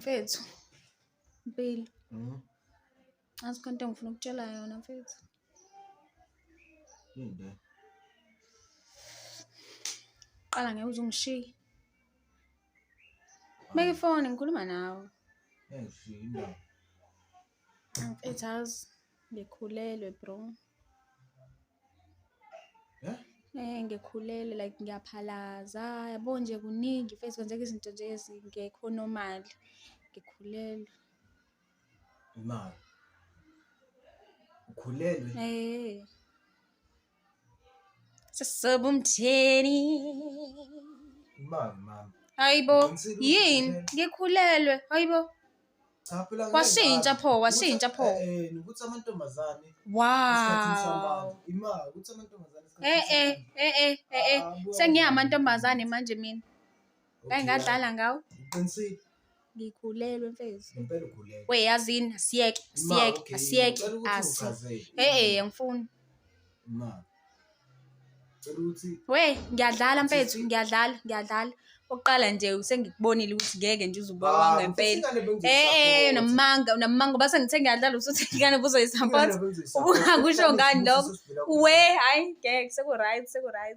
Mfethu, Mpilo. Azi khona into engifuna ukutshela yona mfethu. Yini le? Qala ngeke uze ungishiye. Beka ifoni ngikhuluma nawe. Ngeke ngishiye indaba. Mfethu azi ngikhulelwe bro. Eh? Eh ngikhulelwe like ngiyaphalaza yabo nje kuningi mfethu kwenzeka izinto nje ezingekho normal. Ngikhulelwe. Imali. Ukhulelwe? Eh. Sesizoba umtheni. Imali mama. Hayibo, Ngiqinisile ukuthi yini? ukhulelwe. Ngikhulelwe. Hayibo. Cha phela ngeke Washintsha ngazi. pho, washintsha pho. Eh, nokuthi amantombazane esikhathini Wow. samanje. Imali ukuthi amantombazane esikhathini Eh eh samanje. eh eh eh eh. Ah, buya Sengiyamantombazane manje mina. Ngake Okay, ngadlala ngawo. Uqinisile. Ngikhulelwe mfethu. Ngempela ukhulelwe. We yazini asiyeke, Ma, asiyeke, okay, asiyeke, ngicela ukuthi asi. ungichazele. Eh eh angifuni. Ma. Cela ukuthi We ngiyadlala mfethu, ngiyadlala, ngiyadlala. Oqala nje usengikubonile ukuthi ngeke nje uze uba Ah, wangempela. ingane Eh eh unamanga, unamanga base ngithe ngiyadlala usuthi ingane ubuzoyisupport. Ubungakusho ngani lokho? We hayi ngeke seku right, seku right.